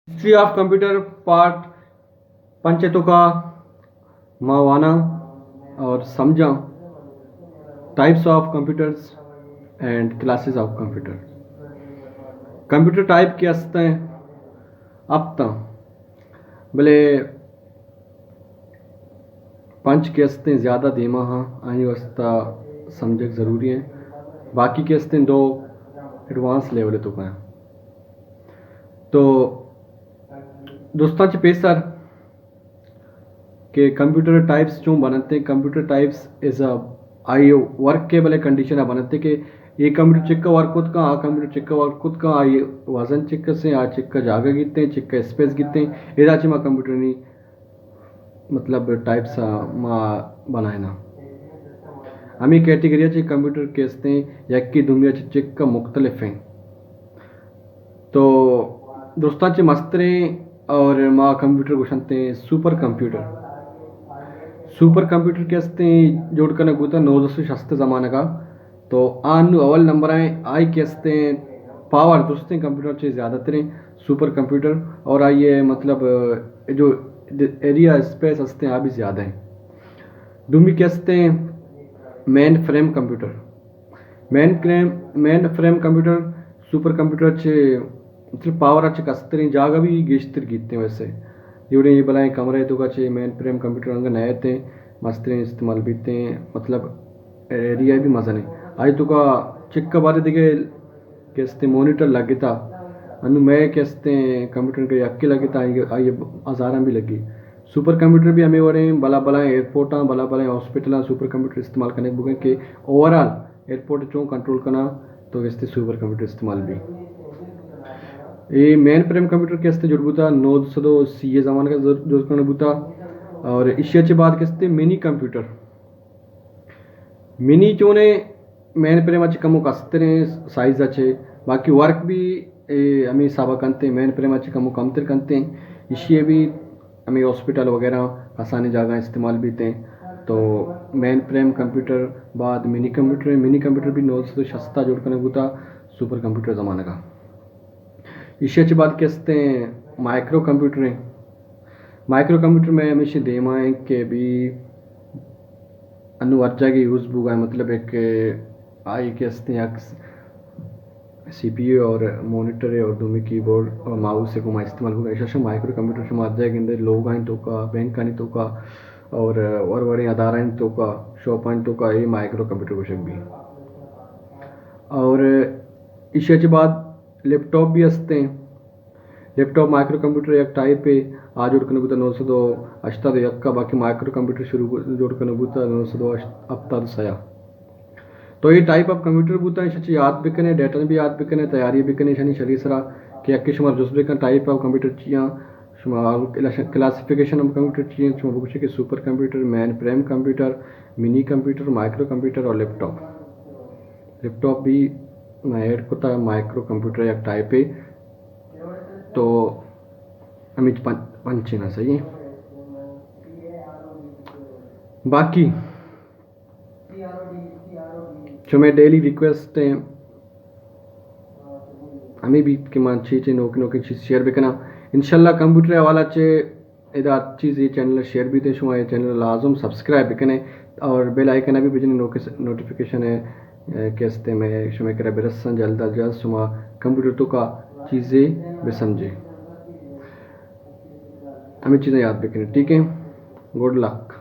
History of computer part پنچ ءِ توکا ما واناں اور سمجھاں، types of computers and classes of computer. Computer type کہ است ایں، ہپت ایں، بلے پنچ کہ است ایں زیادہ دیما ہاں، آئی واسطہ سمجھگ ضروری ایں۔ باقی کہ است ایں دو ایڈوانس لیول ءِ توکا ایں۔ تو دوستاں، چہ پیسر کہ کمپیوٹر ٹائپس چون بنت ایں، کمپیوٹر ٹائپس از اے، آئی ورکیبل کنڈیشن ءَ بنت ایں کہ اے کمپیوٹر چکا ورک کت کن، آ کمپیوٹر چکا ورک کت کن، آئی وزن چکا سے، آ چکا جاگہ گیت ایں، چکا اسپیس گیت ایں، ادا چہ ما کمپیوٹرانی مطلب ٹائپس ءَ ما بنائیناں۔ ہمے کیٹیگری ءَ چہ کمپیوٹر کہ است ایں، یکے دومی ءَ چہ چکا مختلف ایں۔ تو دوستاں، چہ مستریں اور ما کمپیوٹر گوشنت ایں سپر کمپیوٹر۔ سپر کمپیوٹر کہ است ایں جوڑ کنگ بوتا نوزدہ سو شست ءِ زمانگ ءَ۔ تو آ انو اول نمبر ءَ ایں، آئی کہ است ایں پاور درستیں کمپیوٹر چہ زیادہ تر ایں سپر کمپیوٹر، اور آئی ءِ مطلب جو ایریا اسپیس است ایں آ بھی زیادہ ایں۔ دومی کہ است ایں مین فریم کمپیوٹر۔ مین فریم، مین فریم کمپیوٹر سپر کمپیوٹر چہ مطلب پاور ءَ چہ کستریں، جاگہ بھی گیشتر گیت ایں ویسے۔ جوڑیں اے بلائیں کمرہ ءِ توکا چہ مین فریم کمپیوٹر انگا نئیت ایں، مستریں استعمال بیت ایں، مطلب ایریا بھی مزن ایں۔ آئی توکا چکا بعد دگہ کہ است ایں مانیٹر لگتا۔ انو مئے کہ است ایں کمپیوٹر کہ یکے لگتا، آئی، آئی ہزاراں بھی لگی۔ سپر کمپیوٹر بھی ہمے وڑیں، بلا بلائیں ایئرپورٹاں، بلا بلائیں ہاسپٹلاں سپر کمپیوٹر استعمال کنگ بوگن کہ اوور آل ایئرپورٹ چون کنٹرول کناں، تو کہ است ایں سپر کمپیوٹر استعمال بی۔ اے مین فریم کمپیوٹر کہ است ایں جوڑ بوتا نوزدہ سو سی ءِ زمانگ ءَ جوڑ، جوڑ کنگ بوتا، اور ایشی ءَ چہ بعد کہ است ایں منی کمپیوٹر۔ منی چونیں مین فریم ءَ چہ کمو کستریں سائز ءَ چہ، باقی ورک بھی اے ہمے حساب ءَ کنت ایں، مین فریم ءَ چہ کمو کمتر کنت ایں۔ ایشی ءَ بھی ہمے ہاسپٹل وغیرہ کسانیں جاگہ استعمال بیت ایں۔ تو مین فریم کمپیوٹر، بعد منی کمپیوٹر، منی کمپیوٹر بھی نوزدہ سو شست ءَ جوڑ کنگ بوتا سپر کمپیوٹر زمانگ ءَ۔ ایشی ءَ چہ بعد کہ است ایں مائیکرو کمپیوٹر ایں۔ مائیکرو کمپیوٹر مئے ہمیشی دیما ایں کہ بھی انو ہر جاگہ یوز بوگا ایں، مطلب ایک آئی کہ است ایں یک سی پی یو اور مانیٹر ایں اور دومی کی بورڈ اور ماؤس ءِ گوما استعمال بوگا ایں۔ ایشاں مائیکرو کمپیوٹر شما ہر جاگہ گندے، لوگانی توکا، بینکانی توکا اور وڑ وڑیں ادارہانی توکا، شاپانی توکا اے مائیکرو کمپیوٹر گوشگ بی۔ اور ایشی ءَ چہ بعد لیپ ٹاپ بھی است ایں۔ لیپ ٹاپ مائیکرو کمپیوٹر یک ٹائپے، آ جوڑ کنگ بوتا نوزدہ سو ہشتاد و یک ءَ، باقی مائیکرو کمپیوٹر شروع بو-، جوڑ کنگ بوتا نوزدہ سو ہپتاد و سئے ءَ۔ تو اے ٹائپ آف کمپیوٹر بوتا، ایشاں چہ یاد بکنے، ڈیٹا بھی یاد بکنے، تیاری بکنے ایشانی شری سرا کہ یکے شما جست بکن ٹائپ آف کمپیوٹر چی ایں، شما کلاسیفیکیشن آف کمپیوٹر چی ایں، شما بگوشے کہ سپر کمپیوٹر، مین فریم کمپیوٹر، منی کمپیوٹر، مائیکرو کمپیوٹر اور لیپ ٹاپ۔ لیپ ٹاپ بھی میں ایڈ کتا، مائیکرو کمپیوٹر یک ٹائپے۔ تو ہمے پن-، پنچیں نا، صحیح ایں۔ باقی چو مئے ڈیلی ریکویسٹ ایں، ہمے بیت کہ من چی چی نوکیں نوکیں چیز شیئر بکناں۔ انشاءاللہ کمپیوٹر حوالہ چہ ادا چیز اے چینل شیئر بیت، شما اے چینل لازم سبسکرائب بکنے اور بیل آئیکن بھی بجنے، نوکس-، نوٹیفیکیشن اے، اے، کہ است ایں مئے شمئے کرا برسن۔ جلد از جلد شما کمپیوٹر توکا چیزے بسمجھے۔ ہمے چیزاں یاد بکنے، ٹھیک ایں؟ Good luck.